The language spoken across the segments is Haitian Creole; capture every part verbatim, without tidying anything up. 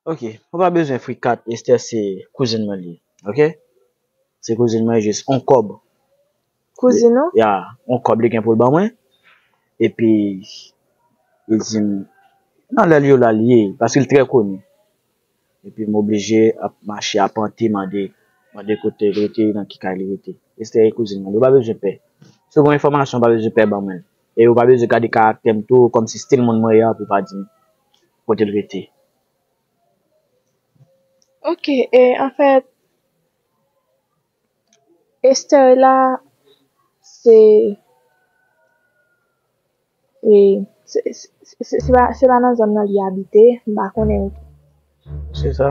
Ok, ou pa bezwen frikat, Esther se kouzin mwen li ye, ok? Se kouzin mwen, jis on kòb. Kouzin ou? Ya, on kòb li gen pou l ban mwen. Epi, li di m, nan lè l yo la li ye, paske l trè koni. Epi m oblije ap mache apante mande, mande kote l rete, nan ki kay li rete. Esther e kouzin mwen, ou pa bezwen pè. Si w gen enfòmasyon, ou pa bezwen pè ban mwen. E ou pa bezwen gade karaktè m tou, kòmsi stil moun mwen ye a pou w pa di m kote l rete. Ok, e anfèt, Esther la, se, e, se, se, se, se pa, se pa nan zòn nan li abite, m pa konnen. Se sa?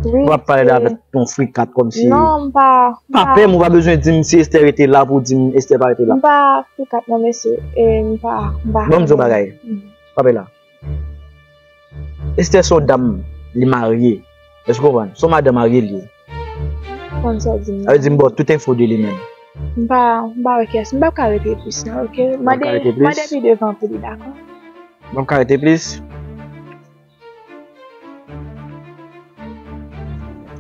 Wi, w ap pale se avèk yon frikat kòmsi. Non, m pa, m pa pa pè m, ou pa bezwen di m si Esther rete la pou w di m Esther pa rete la. M pa frikat non, mesye. E, m pa, m pa. Bon, m di yon bagay. Mhm. Pa pè la. Esther se yon dam, li marye. Èske w konprann? Se yon madan marye li ye. Konn sa w di m nan. Sa vle di m ba w tout enfo de li menm. M pa, m pa wè kiyès. M p ap ka rete plis non, ok? Ou p ap ka rete plis? Mande pi devan pou li, dakò? M p ap ka rete plis?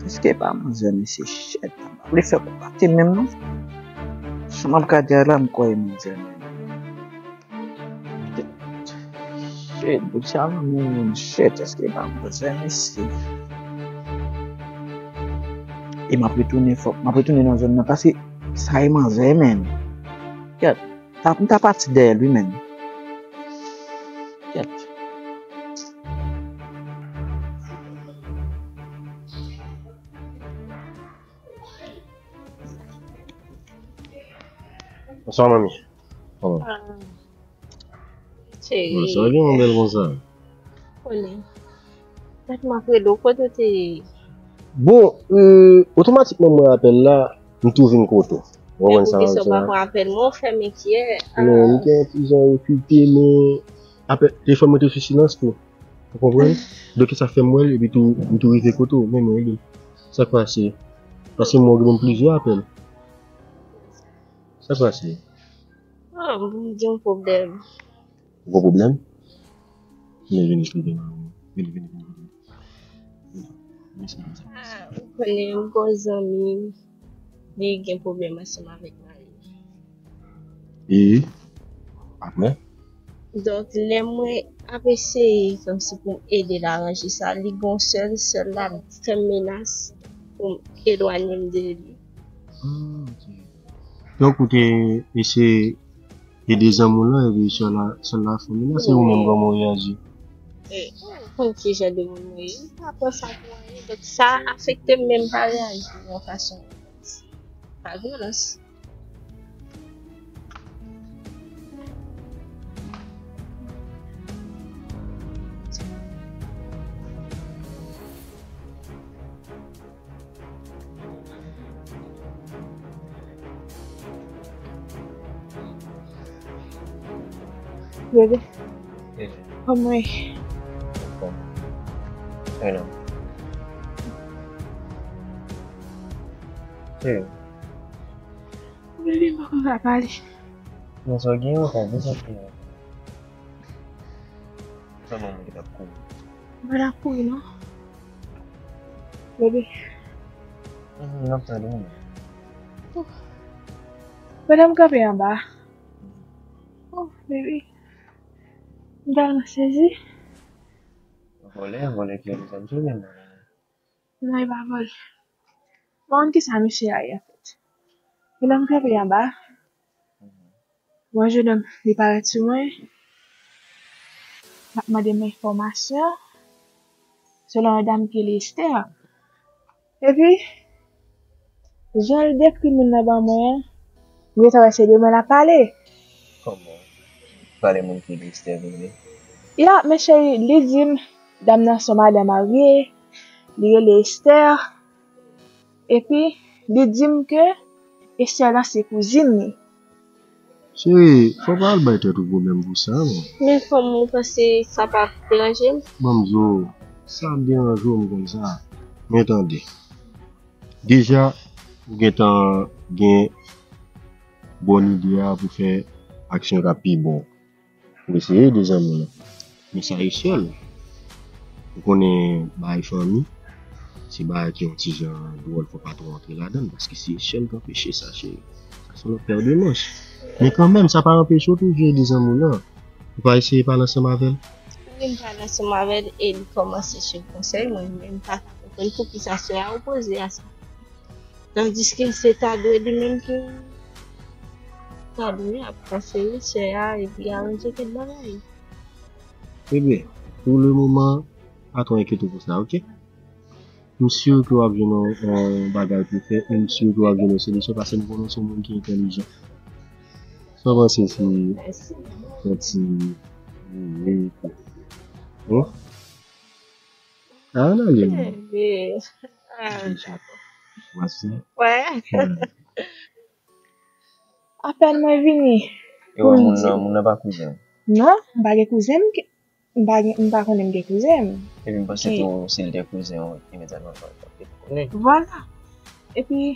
Èske pa manzè mesye shit? M pa vle fè kou pati menm non. Jan m ap gade a la, m kwè e manzè menm. Shit, bout sa nan men moun, shit, èske pa manzè mesye? E m ap retounen fòk, m ap retounen nan zòn nan, paske sa e manzè menm. Kèt, ta, m ta pati dèyè l wi menm. Kèt. Bonswa, manmi. Kòman? Ah, cheri. Bonswa, gen yon bèl konsa. Konnen. Tèt mwen ap rele w, kote w te ye? Bon, euh, otomatikman mwen apèl la, m tou vin kote w. Ou konprann sa m ap di la? Men poukisa w pa pran apèl mwen, ou fè m enkyè. Men m gen ti jan okipe, men apèl, telefòn mwen te sou silans tou. Ou konprann? Donk, sa fè m wè l, epi tou, m tou rive kote w, men mwen rele. Sa k pase? Paske m wè w gen plizyè apèl. Sa k pase? Ah, m gen yon pwoblèm. Ou gen pwoblèm? Vini, vini, vini, vini, vini, vini, vini. Vini, vini, vini. Ah, ou konnen, m gen yon zanmi, li gen pwoblèm ansanm avèk mari l. E apre? Donk, lè mwen ap eseye kòmsi pou m ede l aranje sa, li gon sèl, sèl la ap fè m menas pou m elwanye m de li. Ah, ok. Donk, ou te eseye ede zanmi w lan, epi sèl la, sèl la fè w menas, se ou menm kòman w reyaji? E, ou konn ki jan de moun mwen ye, m pa pran sa pou anyen. Donk, sa afekte m, men m pa reyaji yon fason pa vyolans. Bebe. Bebe. Kòman w ye? Anfòm. E non. Bebe. Bebe, m pa konn sa pale. Men sa w gen, ou ka di sa w gen. Sa manman ki t ap kouri? M pa t ap kouri non. Bebe. Mhm, m ap tande w. Oh. Pandan m kanpe anba. Oh, bebe. M tèlman sezi. Vòlè, vòlè ki vòlè zam sou men. Non, e pa vòlè. M pa konn kisa misye a ye, anfèt. Pandan m kanpe anba, m wè jennonm, li parèt sou mwen, l ap mande m enfòmasyon, selon yon dam ki rele Esther. Epi, jan l dekri moun nan ban mwen an, m gentan wè se de mwen l ap pale. Kòman? Pale moun ki rele Esther vre? Ya, men cheri, li di m, dam nan se yon madan marye, li rele Esther. Epi, li di m ke Esther lan se kouzin li. Cheri, fò w pa al bay tèt ou pwoblèm pou sa, non. Men kòman w panse sa p ap deranje m? Ban m di w, sa ap deranje w, m konn sa. Men tande. Deja, ou gentan gen bòn ide a pou fè aksyon k ap pi bon. Ou eseye ede zanmi w lan. Men sa echè l. Ou konnen bagay fanmi, se bagay ki yon ti jan dwòl, fò pa twò antre ladan l, paske se echèl k anpeche sa, cheri. Sa se yon lòt pè de manch. Men kanmenm, sa pa anpeche w toujou ede zanmi w lan. Ou pa eseye pale ansanm avè l? Wi, m pale ansanm avè l e li kòmanse swiv konsèy mwen, men m pa ka konprann poukisa sè a opoze a sa. Tandiske se ta dwe li menm ki ta dwe ap konseye sè a epi aranje kèk bagay. Ebyen, pou le moman, pa twò enkyete w pou sa, oke? M si ke w ap jwenn yon, yon bagay pou fè, e m si ke w ap jwenn yon solisyon, paske m konnen w se yon moun ki entèlijan. Sa w panse si Mèsi. Yon ti vire epi, hmm? A, ann ale, non. Ebyen, ah, dakò. Wè. Apèn mwen vini. E wè, moun nan, moun nan pa kouzen w? Non, m pa gen kouzen, m, m pa gen, m pa konnen m gen kouzen m. Epi m panse tou, si l te kouzen w, imedyatman l t ap konnen. Vwala. Epi,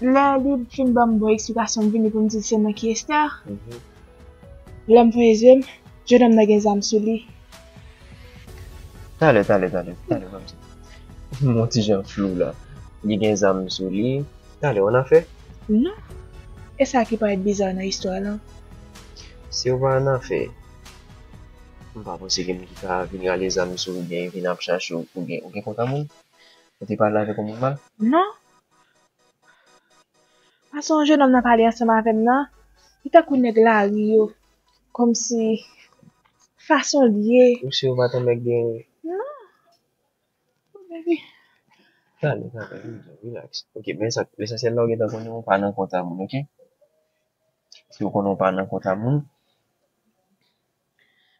lè li fin ban m bon eksplikasyon, m vini pou m di l se mwen ki Esther. Mhm. Lè m voye zye m, jennonm nan gen zam sou li. Talè, talè, talè, talè, ban m di. M yon ti jan flou la. Li gen zam sou li. Talè, w annafè? Non. E sa ki parèt biza nan istwa lan. Si w pa annafè, m pa panse gen moun ki ka vin rale zam sou ou oubyen vin ap chache w. Ou gen, ou gen kontak moun? Ou te pale avèk yon moun mal? Non. Fason jennonm nan pale ansanm avè m nan, li tankou nèg lari yo. Kòmsi fason l ye. Ou si w pa t anmède? Non. Baby. Talè, talè, relax. Ok, men sa, lesansyèl la, ou gentan konnen ou pa nan kontak moun, ok? Si w konnen ou pa nan kontak moun,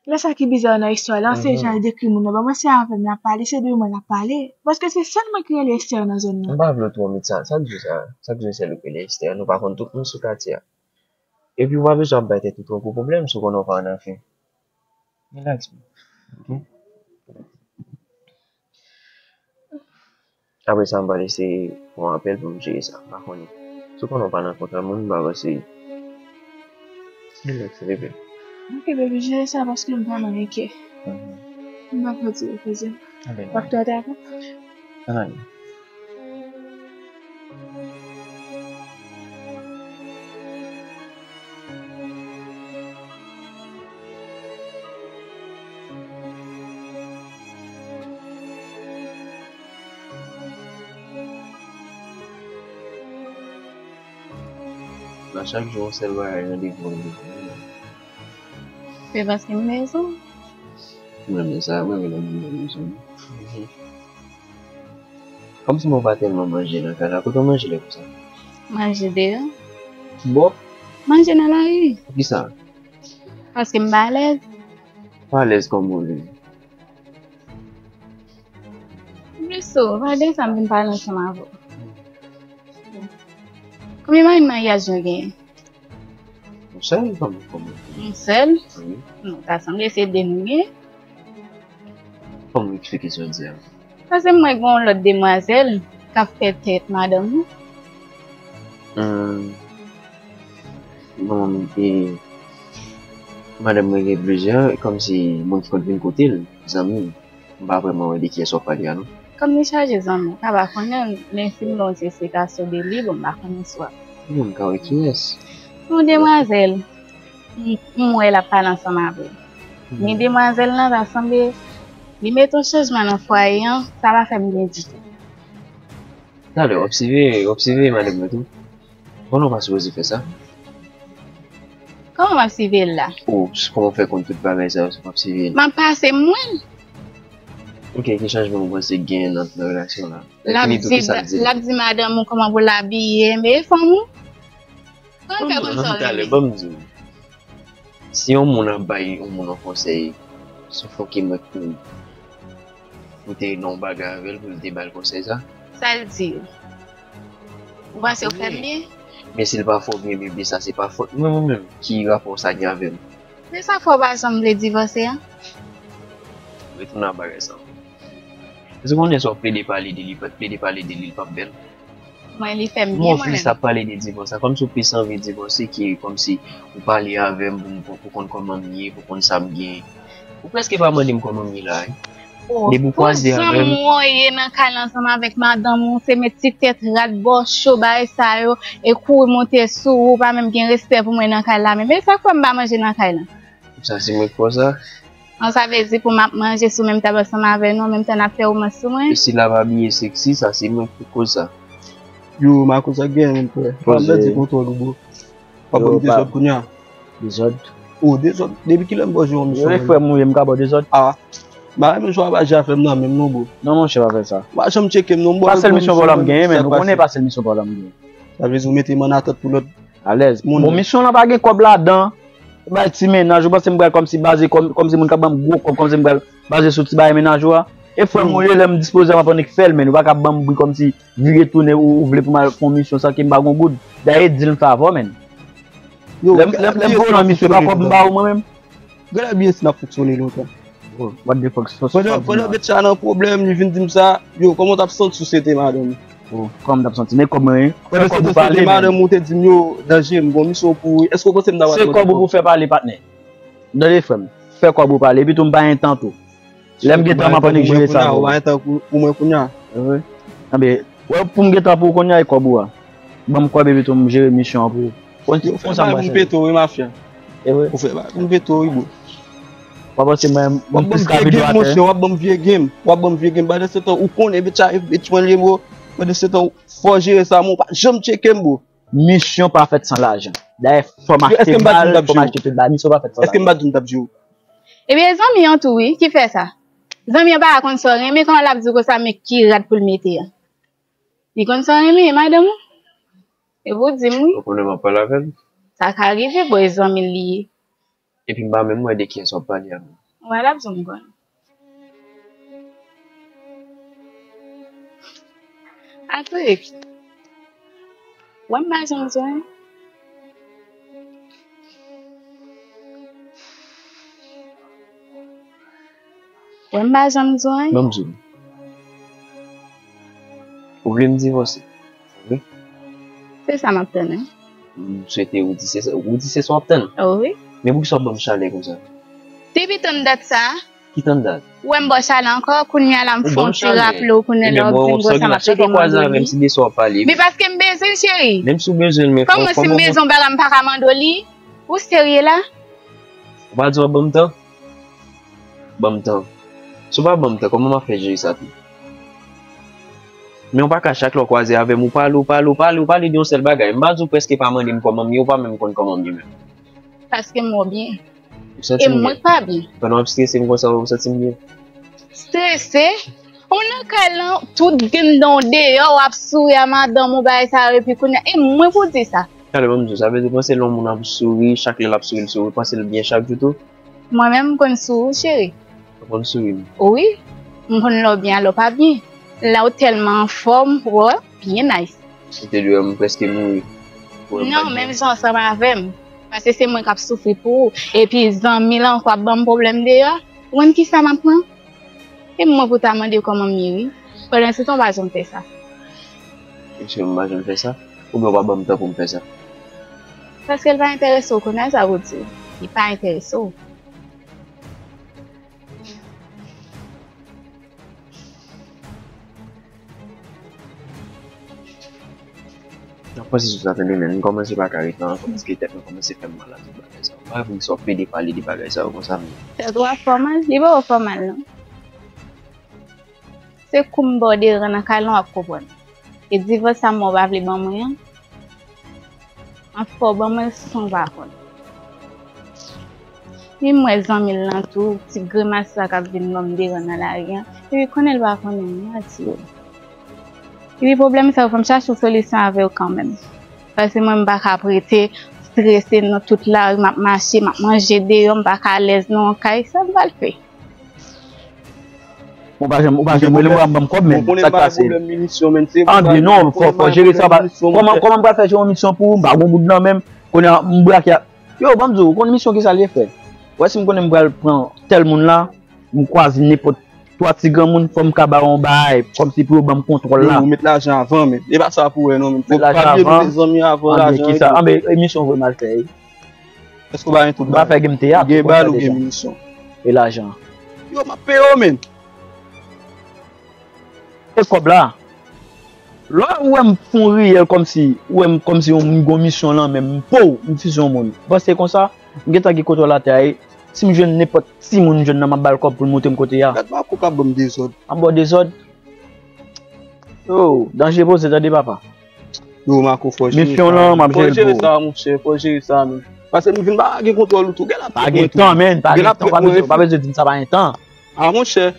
Lè sa ki biza nan istwa lan, se jan l dekri moun nan ban mwen, se avè m l ap pale, se de mwen l ap pale. Paske se sèl mwen ki rele Esther nan zòn nan. M pa vle w twò met sa, sa k di w sa, sa k di w se li k rele Esther, nou pa konn tout moun sou katye a. Epi w pa bezwen ap bay tèt ou twò gwo pwoblèm si w konnen w pa annafè. Relax, man. Ok? Apre sa, m pral eseye pran apèl pou m jere sa. M pa konnen. Si w konnen w pa nan kontra moun, m pa panse. Relax, bebe. Ok, baby, jere sa paske m vrèman enkyè. Mhm. M pa pral di w, kouzen. Anben, w ap tande avè m? Ann ale. Nan chak jou, yon sèl bagay, randevou, randevou, randevou. Se paske m bezwen w. Mwen renmen sa, mwen renmen lè moun nan bezwen m. Kòmsi mwen pa tèlman manje nan kay la. Kote w manje lè konsa? Manje deyò. Bon? Manje nan lari. Poukisa? Paske m pa alèz. Pa alèz kòman w vle? Plis ou, pa de sa m vin pale ansanm avè w. Konbyen mari maryaj nou genyen? Yon sèl, kòman, kòman? Yon sèl? Wi. Nou ta sanble se de nou genyen. Kòman w eksplike sa w di a? Paske m wè gen yon lòt demwazèl k ap fè tèt madanm ou. Hmm. Bon, e, madanm mwen gen plizyè, kòmsi moun ki konn vin kote l, zanmi. M pa vrèman wè de kiyès w ap pale a, non. Kòm li chaje zanmi, w ka pa konnen l, men si m ba w ti esplikasyon de li, bon, m pa konnen si w ap. Bon, m ka wè kiyès. Yon demwazèl, m, m wè l ap pale ansanm avè l. Men demwazèl lan ta sanble li mete yon chanjman nan fwaye an, sa pa fè m byen ditou. Talè, w ap siveye, w ap siveye madanm mwen tou. Konnen w pa sipoze fè sa. Kòman w ap siveye l la? O, kòman w fè konn tout bagay sa yo si w p ap siveye l? M ap pase m wè l. Ok, ki chanjman w panse k genyen nan, nan relasyon la? L ap di, l ap di madanm ou kòman pou l abiye, men e fanm ou. Kòman w fè konn sa w rele? Ban m di w. Si yon moun ap bay yon moun yon konsèy, se fòk e mwen k pou, pou te nan yon bagay avè l pou l te ba l konsèy sa. Sa l di w? Ou panse w fè l byen? Men si l pa fè w byen, bebe, sa se pa fòt mwen, mwen menm. Ki rapò sa gen avè m? Men sa fè w pa janm vle divòse a? Retounen a bagay sa. Èske w konnen si w ap plede pale de li, plede pale de li, l p ap bèl? Mwen, li fè m byen mwen menm. Mwen fè sa pale de divòs la, kòmsi w plis anvi divòse ke kòmsi ou pale avè m pou m, pou, pou konn kòman m ye, pou konn sa m genyen. Ou prèske pa mande m kòman m ye la, wi. Depi w kwaze avè m. Pou zanmi w ye nan kay la ansanm avèk madanm ou, se met ti tèt rat, bò cho, bagay sa yo, e kouri monte sou ou, ou pa menm gen respè pou mwen nan kay la menm. E sa k fè m pa manje nan kay la? Sa se mwen k fè w sa? An, sa vle di pou m ap manje sou menm tab ansanm avè nou, an menm tan n ap fè womans sou mwen? E si l ap abiye seksi, sa se mwen k fè w sa. Yo, Marco, sa k genyen menm, frè? Poze. Pale di kontwòl ou, bro. W ap ban m dezòd kounye a. Dezòd? O, dezòd. Depi kilè m ba w jwe yon misyon menm? Frè m ou ye, m ka ba w dezòd? A. M pa renmen jan w ap aji avè m nan menm non, bro. Non, monchè, pa fè sa. W pa janm tcheke m non, m ba w yon misyon menm. Pa sèl misyon vòlò m genyen, men. Ou konnen pa sèl misyon vòlò m genyen. Sa vle di ou mete m an atant pou lòt moun. Alèz. Bon, misyon lan pa gen kòb ladan. Bay ti mennaj, ou panse m pral kòmsi baze kòm, kòmsi moun k ap ban m gwo kòb, kòmsi m pral baze sou ti bagay mennaj ou a? E frè m ou ye, lè m dispoze a, m ap annik fè l, men ou pa ka ban m bri kòmsi vire tounen ou, ou vle pou m al fè yon misyon san ke m pa gon goud. Dayè di l m fè avè w, menn. Lè m, lè m, lè m voye w nan misyon, e pa kòb m ba ou mwen menm? Gade byen si n ap fonksyone lontan. Bro, what the fuck, so, so, pandan, pandan Betcha nan pwoblèm, li vin di m sa, yo, kòman w t ap santi w si w te madanm ou? Bro, kòman m t ap santi? Men kòb mwen, wi. Pandan se tan si w te madanm ou, ou te di m, yo, Danje, m gon misyon pou ou. Èske w panse m ta pral... Se kòb ou pou fè pale, patnè. Tande, frè m, fè kòb ou pale, epi tou m pa gen tan tou. Lè m gen tan, m ap annik jere sa pou ou. Ou pa gen tan pou mwen kounye a, ou pa gen tan pou, pou mwen kounye a. Wi. Anben, wè, pou m gen tan pou ou kounye a, e kòb ou a. Ban m kòb epi tou m jere misyon an pou ou. Konn, yo, fè konn sa m bagay pou m pete w, wi, mafya. E vre? Ou fè bagay pou m pete w, wi, bro. W ap panse mwen, mwen plis ka vide w atè? W ap ban m vye game, w ap ban m vye game. Pandan se tan, ou konnen, bitch, a, bitch, mwen liye, bro. Pandan se tan, fò w jere sa, men w pa janm tcheke m, bro. Misyon pa fèt san lajan. Dayè, fò m achte bal, fò m achte tout bagay. Misyon pa fèt san lajan. Èske m pa t di w m t ap jere w? Ebyen, zanmi an tou, wi, ki fè sa. Zanmi an pa konn sa w renmen, kòman l ap di w konsa, men ki rad pou l mete an? Li konn sa w renmen, madanm ou? E pou w di m, wi. Ou konnen m ap pale avè l? Sa ka rive, bon, e zanmi l li ye. Epi m pa menm wè de kiyès w ap pale a menm. Wè, l ap di w m konnen. Patrick, wè m pa janm di w anyen. Wè m pa janm di w anyen. Ban m di w. Ou vle m divòse? Wi. Se sa m ap tann, wi. M swete ou di se sa, ou di se sa w ap tann. O wi. Men poukisa w ap ban m chalè konsa? Depi tann dat sa a. Ki tann dat? Ou wè m ba w chalè ankò, kounye a la m fè yon ti raple w, kounye a la w vin gwo sa m ap pede mande w li. Men paske m bezwen l, cheri. Menm si w bezwen l, men kòman si m bezwen yon bagay m pa ka mande w li? Ou serye la? Ou pa di w ap ban m tan? Ban m tan. Si w pa ban m tan, kòman m ap fè jere sa tou? Men w pa ka chak lè w kwaze avè m, ou pale, ou pale, ou pale, ou pale de yon sèl bagay. M pa di w prèske pa mande m kòman m ye, ou pa menm konn kòman m ye menm. Paske m wè w byen. Ou santi m byen? E mwen k pa byen. Pandan w ap strese m konsa, ou santi m byen? Strese? Ou nan kay lan, tout grenn dan w deyò, w ap souri a madanm ou, bagay sa yo, epi kounye a, e mwen pou w di sa? Talè, ban m di w, sa vle di w panse lè yon moun ap souri, chak lè l ap souri, l souri, ou panse l byen chak jou tou? Mwen menm, m konn souri w, cheri. Ou konn souri m? Wi, m konn lè w byen, lè w pa byen. La w tèlman anfòm, w byen nice. Ou te dwe wè m prèske mouri. Non, menm jan ansanm avè m. Paske se mwen k ap soufri pou ou. Epi zanmi l ankò ap ban m pwoblèm deyò. Ou konn kisa m ap pran? E mwen pou ta mande w kòman m ye, wi. Pandan se tan w pa janm fè sa. Mesye, m pa janm fè sa? Oubyen w pa ban m tan pou m fè sa? Paske l pa enterese w, kounye a sa pou di w. Li pa enterese w. N ap panse sou sa, tande, men m kòmanse pa ka ret la ankò, paske tèt mwen kòmanse fè m mal a tout bagay sa yo. M pa vle sa w pede pale de bagay sa yo konsa, men. Tèt ou ap fè w mal? Li pa fè w mal, non. Se kou m ba w deran nan kay lan w ap konprann. E divòs sa mwen w pa vle ban mwen an, an fè w ban mwen l san w pa konn. Epi m wè zanmi l lan tou, ti grimas sa k ap vin ban m deran nan lari an. Epi konnen l pa konnen m, m pa di w. Epi pwoblèm sa yo, fò m chache yon solisyon avè w kanmenm. Paske mwen, m pa ka ap rete strese nan tout lari, m ap mache, m ap manje deyò, m pa ka alèz nan yon kay, sa m pral fè? Ou pa janm, ou pa janm rele m, ou pa janm ban m kòb, men sa k pase? Tande, non, fò, fò jere sa, pa, kòman, kòman m pral fè jere yon misyon pou ou? M pa gon goud nan men m, kounye a, m brake a. Yo, ban m di w, ou konn misyon ki sa l ye, frè? Wè, si m konnen m pral pran tèl moun la, m kwaze nenpòt twa ti granmoun, fò m ka ba yo yon bagay, kòmsi pou yo ban m kontwòl la. Yo, ou met lajan avan, men. E pa sa pou wè, non, men. Met lajan avan. Fò w pa bliye mete zanmi avan, lajan. Anben, kisa? Anben, e misyon vre m al fè, wi. Èske w pa gen tout bagay? M pa fè game teyat, ou konn sa deja. Ou gen bal, ou gen minisyon. E lajan? Yo, m ap peye w, men. E kòb la. Lè ou wè m fè yon riyèl kòmsi, ou wè m kòmsi yon moun gon misyon nan men m, pow, m fize yon moun. Ou panse konsa? M gentan gen kontwòl atè a, e si m jwenn nenpòt timoun m jwenn nan, m ap ba l kòb pou l montre m kote a. Gad Marco k ap ban m dezòd. M ap ba w dezòd? Yo, danje poze, tande papa. Yo, Marco, fò jere sa. Misyon lan, m ap jere l pou ou. Fò jere sa, monchè, fò jere sa, men. Paske m vin pa gen kontwòl ou tou. Gen la pa gen tan, men, pa gen tan, pa bezwen, pa bezwen di m sa pa gen tan. A, monchè.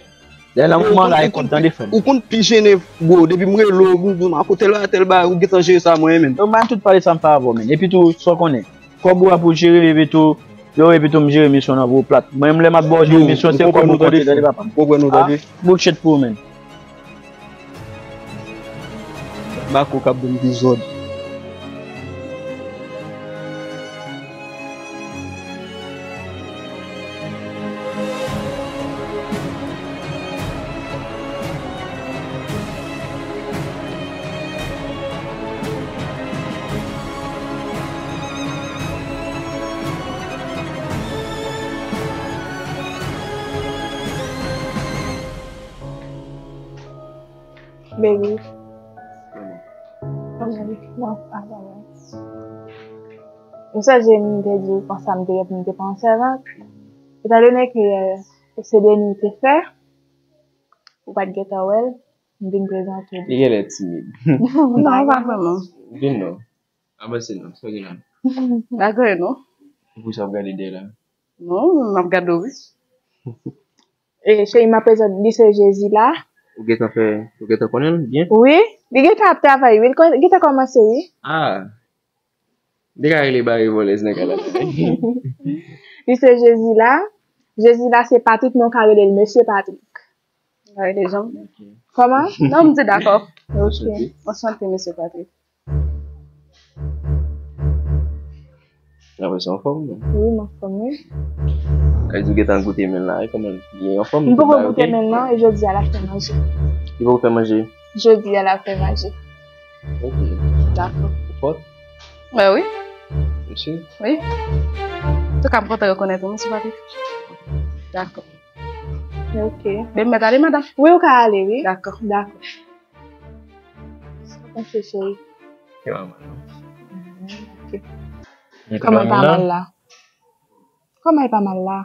Dèyè nan moman la, e kòb, tande frè m. Ou konn pi jennen, bro, depi m rele w, m di w, Marco, tèl bagay, tèl bagay, ou gentan jere sa, mwen, men. Yo, man, tout pale sa m fè avè w, men. Epi tou, sa w konnen. Kòb ou a pou jere, epi tou, yo, epi tou, m jere misyon nan pou ou plat. Mwen, lè m ap ba w jere misyon, se kòb ou, tande frè m. M konprann ou, tande. Bullshit pou ou, men. Marco k ap ban m dezòd. Baby. Kòman? Kòman? Bon, sa va. M sonje m te di w konsa m te gen pou m te pran yon sèvant. Etandone ke, euh, se de nwi te fè, ou pa t gentan wè l, m vin prezante w. Li genlè timid. Non, pa vrèman. Vin non. Avanse non, sa w gen la? Bagay non. Pou sa w ap gade dèyè la? Non, m ap gade w, wi. E cheri, m ap prezante, li se Jezi la. Ou gentan fè, ou gentan konnen l byen? Wi, li gentan ap travay, wi. Li kon- gentan kòmanse, wi. Ah, li ka rele bare vòlèz nan kay la. Li se Jezi la. Jezi la se Patrick, men w ka rele l Mesye Patrick. Mwen rele Jean. Kòman? Non, m di dakò. Ok. Anchante, Mesye Patrick. Apre sa, anfòm, non? Wi, m anfòm, wi. Sa vle di w gentan goute men l la, e kòman li anfòm? M poko goute men l, non, e jodi a l ap fè manje. Li poko fè manje? Jodi a l ap fè manje. Ok. Dakò. Ou fòt? Ben wi. Mesye? Wi. Antouka, m kontan rekonèt ou, Mesye Patrick. Dakò. Ok. Ben, m mèt ale, madanm? Wi, ou ka ale, wi. Dakò. Dakò. Sa w panse, cheri? Li pa mal, non. Mhm, ok. Kòman l pa mal la? Kòman l pa mal la?